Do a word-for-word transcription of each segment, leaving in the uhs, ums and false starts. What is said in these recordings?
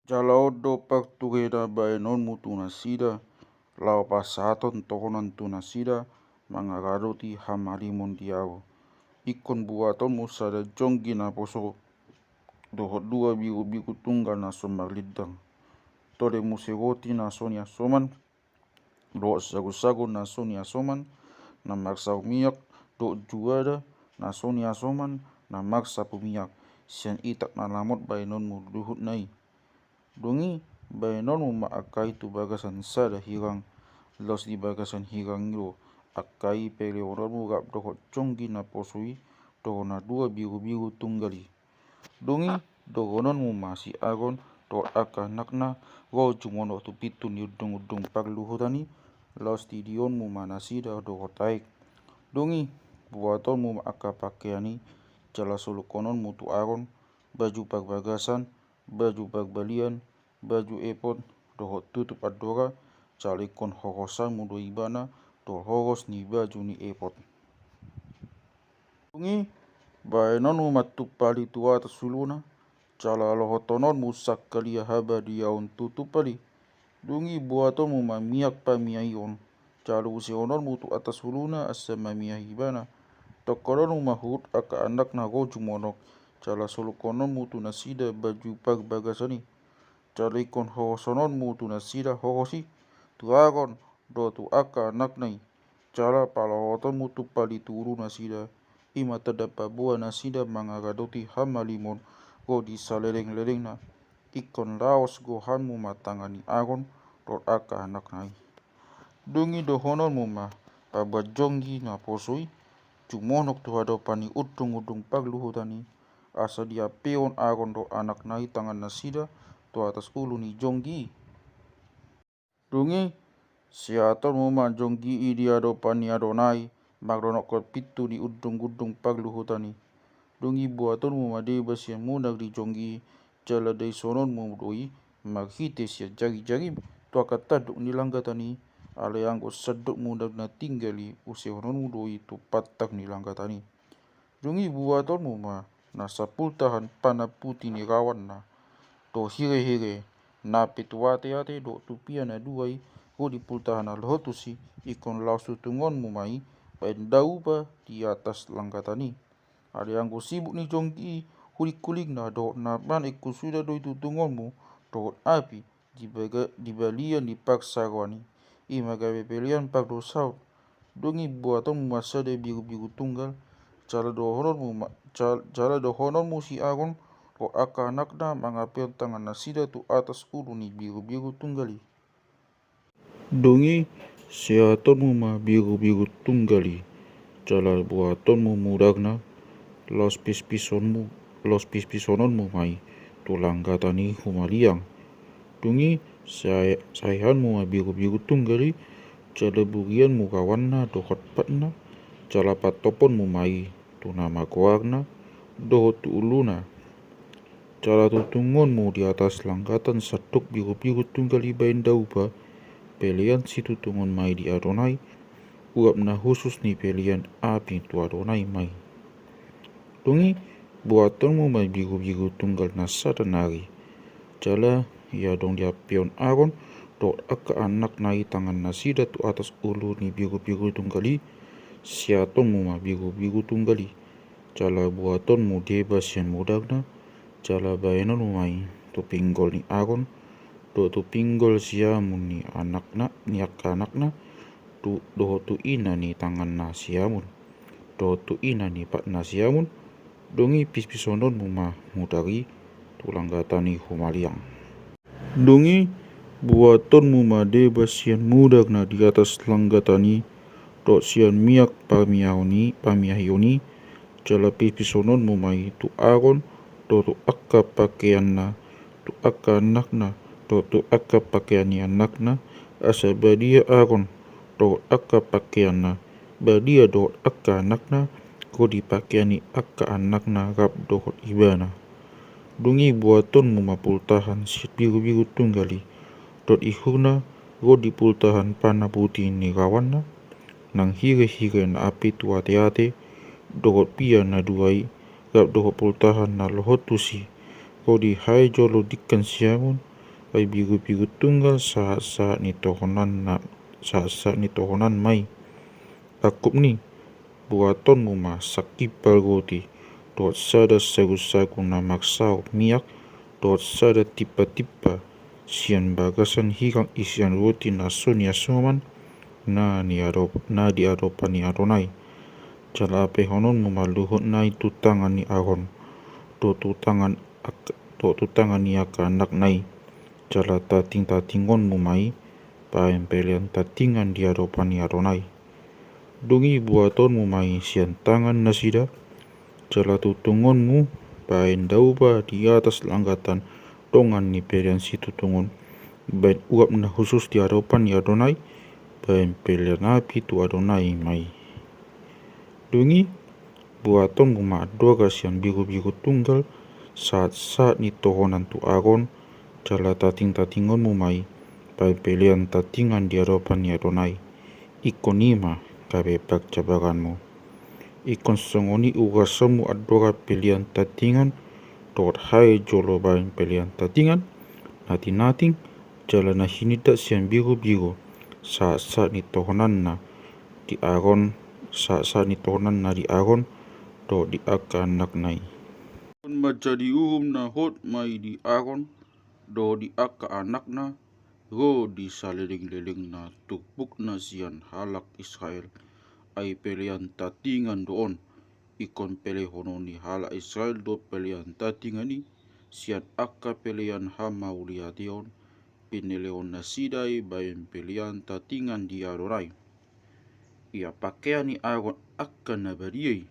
Jala on do parturena baenonmu tu nasida, laho pasahathon tohonan tu nasida mangaradoti hamalimon di ahu. Ingkon buatonmu sada jonggi na poso dohot dua birubiru tunggal na so marlindang. Tole muse roti na so niasoman, dohot sagusagu na so niasoman na marsaor miak, dohot juada na so niasoman na marsapu miak, sian itak na lamot baenonmu luhutna i. Dung i baenonmu ma angka i tu bagasan sada hirang. Laos di bagasan hirang i do angka i peleononmu rap dohot jonggi na poso i, dohot na dua birubiru tunggal i. Dung i dohononmu ma si Aron dohot angka anakna ro jumonok tu pintu ni undungundung parluhutan i, laos tidionmu ma nasida dohot aek. Dung i buatonmu ma angka pakean i, jala solukhononmu tu Aron baju parbagasan, baju parbalian, baju epod, dohot tutup andora, jala ingkon horosonmu do ibana dohot horos ni baju ni epod. Dung i baenonmu ma tumpal i tu atas uluna, jala lohothononmu sangkalia habadiaon tu tumpal i. Dung i buatonmu ma miak pamiahion, jala usehononmu tu atas uluna asa mamiahi ibana. Tongkononmu ma huhut angka anakna ro jumonok, jala solukhononmu tu nasida baju parbagasan i. Jala ingkon horosononmu tu nasida horos i, tu Aron dohot tu angka anakna i. Jala palohothonmu tumpal i tu ulu nasida, i ma tanda paboa nasida mangaradoti hamalimon ro di salelenglelengna. Ingkon laos gohanmu ma tangan ni Aron dohot angka anakna i. Dung i dohononmu ma paboa jonggi na poso i jumonok tu hadopan ni undungundung parluhutan i, asa diampehon Aron dohot anakna i tangan nasida tu atas ulu ni jonggi i. Dung i seatonmu ma jonggi i di adopan ni Adonai, mardonokkon pintu ni undungundung parluhutan i. Dung i buatonmu ma deba sian munag ni jonggi i, jala daisononmu do i marhite sian jarijarim tu angka tandok ni langgatan i. Alai anggo sandok munag na tinggal i, usehononmu do i tu pantar ni langgatan i. Dung i buatonmu ma nasa pultahan panaputi ni rawanna, dohot hirehire na pe tu ateate, dohot tupia na dua i, ro di pultahan na lohot tusi. Ingkon laos tutungonmu ma i baen daupa di atas langgatan i. Alai anggo sibuk ni jonggi i, hulingkulingna dohot na manengku suda do i tutungonmu dohot api di baga-, di balian ni parsaroan i, i ma gabe pelean pardosaon. Dung i buatonmu ma sada birubiru tunggal, jala dohononmu ma-, jal-, jala dohononmu si Aron dohot angka anakna mangampehon tangan nasida tu atas ulu ni birubiru tunggal i. Dung i seatonmu ma birubiru tunggal i, jala buatonmu mudagna, laos pispisonmu, laos pispisononmu ma i tu langgatan i humaliang. Dung i sae-, saehanmu ma birubiru tunggal i, jala burianmu rawanna dohot patna, jala pantoponmu ma i tu na magoarna dohot tu uluna. Jala tutungonmu di atas langgatan sandok birubiru tunggal i baen daupa, pelean situtungon ma i di Adonai, uap na hushus ni pelean api tu Adonai ma i. Dung i buatonmu ma birubiru tunggal na sada nari. Jala ia adong diampehon Aron dohot angka anakna i tangan nasida tu atas ulu ni birubiru tunggal i, seatonmu ma birubiru tunggal i. Jala buatonmu deba sian mudagna, jala baenonmu ma i tu pinggol ni Aron, dohot tu pinggol siamun ni anakna, ni angka anakna, tu, dohot tu ina ni tanganna siamun, dohot tu ina ni patna siamun. Dung i pispisononmu ma mudag i tu langgatan i humaliang. Dung i buatonmu ma deba sian mudag na di atas langgatan i, dohot sian miak pamiahion i, pamiahion i, jala pispisononmu ma i tu Aron, dohot tu angka pakeanna, tu angka anakna, dohot tu angka pakean ni anakna, asa badia Aron dohot angka pakeanna, badia dohot angka anakna, ro di pakean ni angka anakna rap dohot ibana. Dung i buatonmu ma pultahan sian birubiru tunggal i, dohot ihurna ro di pultahan panaputi ni rawanna, nang hirehire na api tu ateate, dohot pia na dua i, rap dohot pultahan na lohot tusi, ro di hae jolo dingkan siamun, Ai birubiru tunggal sahat-sahat ni tohonanna, sahat-sahat ni tohonan ma i. Angkup ni, buatonmu ma sangkipal goti, dohot sada sagusagu na marsaor miak, dohot sada timpatimpa sian bagasan higang isian goti na so niasoman, na di adop-, na di adopan ni Adonai. Jala ampehononmu ma luhutna i tu tangan ni Aron, dohot tu tangan ak-, dohot tu tangan ni angka anakna i. Jala tatingtatingonmu ma i bahen pelean tatingan di adopan ni Adonai. Dung i buatonmu ma i sian tangan nasida, jala tutungonmu bahen dauba di atas langgatan dongan ni pelean situtungon, bahen uap na hushus di adopan ni Adonai, bahen pelean api tu Adonai ma i. Dung i buatonmu ma andora sian birubiru tunggal sahat-sahat ni tohonan tu Aron, jala tatingtatingonmu ma i bahen pelean tatingan di adopan ni Adonai. Ingkon i ma gabe parjabaranmu. Ingkon songon i ugasonmu andora pelean tatingan, dohot hae jolo bahen pelean tatingan, na tinating, jala na hinindat sian birubiru sahat-sahat ni tohonanna di Aron, sahat-sahat ni tohonanna di Aron, dohot di angka anakna i. Ingkon manjadi uhum na hot ma i di Aron, dohot di angka anakna, ro di salelenglelengna turpukna sian halak Israel. Ai pelean tatingan do on. Ingkon pelehonon ni halak Israel do pelean tatingan i, sian angka pelean hamauliateon, pinelehon nasida i bahen pelean tatingan di Adonai. Ia pakean ni Aron angka na badia i,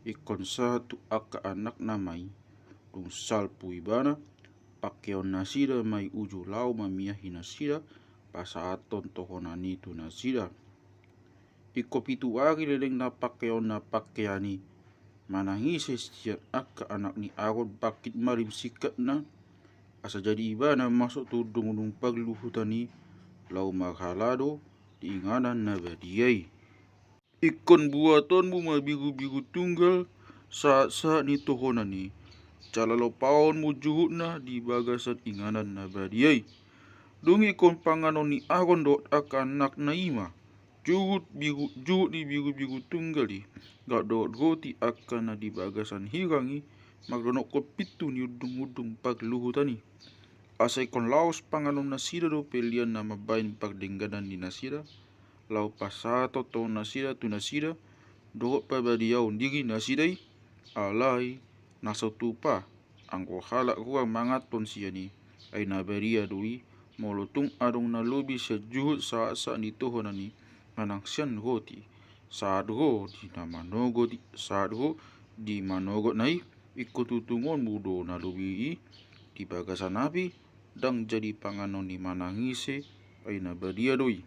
ingkon sahat tu angka anakna ma i. Dung salpu ibana, pakeon nasida ma i uju laho mamiahi nasida, pasahathon tohonan i tu nasida. Ingkon pitu ari lelengna pakeonna pakean i, manang ise sian angka anak ni Aron bangkit malim singkatna, asa jadi ibana masuk tu undungundung parluhutan i, laho marhalado di inganan na badia i. Ingkon buatonmu ma birubiru tunggal sahatsahat ni tohonan i, jala lompahonmu juhutna di bagasan inganan na badia i. Dung i ingkon panganon ni Aron dohot angka anakna i ma juhut biru, juhut ni birubiru tunggal i, dohot roti angka na di bagasan higang i, mardonokkon pintu ni undungundung parluhutan i. Asa ingkon laos panganon nasida do pelean na mambahen pardengganan ni nasida, laho pasahathon nasida tu nasida, dohot pabadiaon diri nasida i. Alai na so tupa, anggo halak ruar manganhon sian i, ai na badia do i, molo tung adong na lobi sian juhut sahatsahat ni tohonan i, manang sian roti, sahat ro di na manogot i, sahat ro di manogotna i. Ingkon tutungonmu do na lobi i di bagasan api, ndang jadi panganon ni manang ise, ai na badia do i.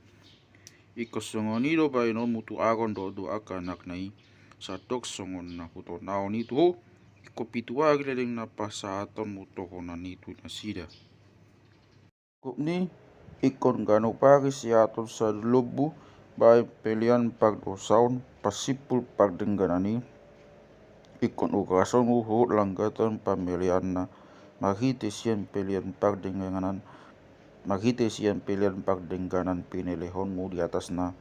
Ingkon songon i do bahenonmu tu Aron dohot tu angka anakna i, sandok songon na hutonahon i tu ho. Ingkon pitu ari lelengna pasahathonmu tohonan i tu nasida. Angkup ni, ingkon ganup ari siaton sada lombu bahen pelean pardosaon, pasimpul pardengganan i. Ingkon ugasonmu huhut langgatan pameleanna, marhite sian pelean pardengganan, marhite sian pelean pardengganan pinelehonmu di atasna.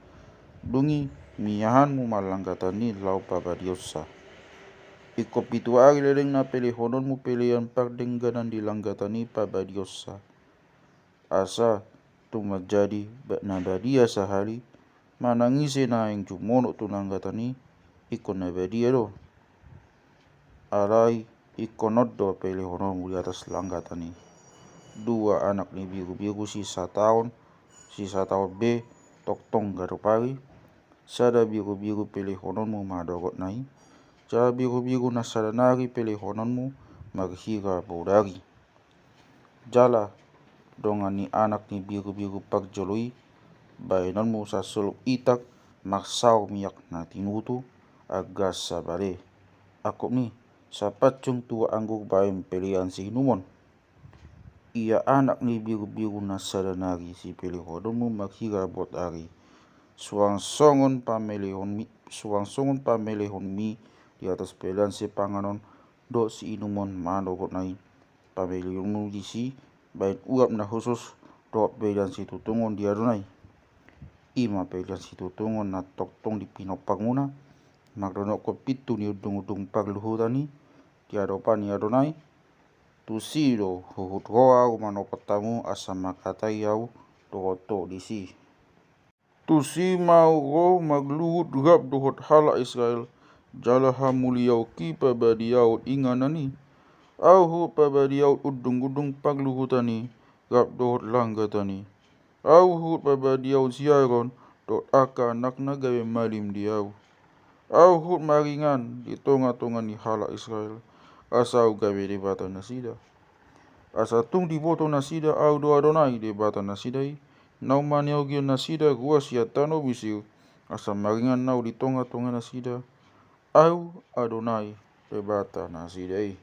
Dung i miahanmu ma langgatan i laho pabadiaonsa. Ingkon pitu ari lelengna pelehononmu pelean pardengganan di langgatan i pabadiaonsa. Asa tung manjadi ba-, na badia sahali, manang ise naeng jumonok tu langgatan i, ingkon na badia do. Alai ingkon on do pelehononmu di atas langgatan i: dua anak ni birubiru sisataon, sisataon be, tongtong ganup ari. Sada birubiru pelehononmu madogotna i, jala birubiru na sada nari pelehononmu marhira bodari. Jala dongan ni anak ni birubiru parjolo i, bahenonmu sasolob itak marsaor miak na tinutu, arga sabale. Angkup ni, sapansung tuak anggur bahen pelean siinumon. Ia anak ni birubiru na sada nari sipelehononmu marhira bodari, suang songon pamelehonmi, suang songon pamelehonmi di atas pelean sipanganon dohot siinumon manogotna i, pamelehonmu disi baen uap na hushus dohot pelean situtungon di Adonai. I ma pelean situtungon na tongtong di pinompar muna, mardonokkon pintu ni undungundung parluhutan i di adopan ni Adonai. Tusi do huhut ro ahu manopot hamu asa manghatai ahu dohot ho disi. Tusi ma ahu ro marluhut rap dohot halak Israel, jala hamuliaonki pabadiaon inganan i. Ahu huhut pabadiaon undungundung parluhutan i rap dohot langgatan i. Ahu huhut pabadiaon si Aron dohot angka anakna gabe malim di ahu. Ahu huhut maringan di tongatonga ni halak Israel, asa ahu gabe Debata nasida. Asa tung diboto nasida ahu do Adonai Debata nasida i, naung maneogion nasida ruas sian tano Misir, asa maringan ahu di tongatonga nasida. Ahu Adonai Debata nasida i.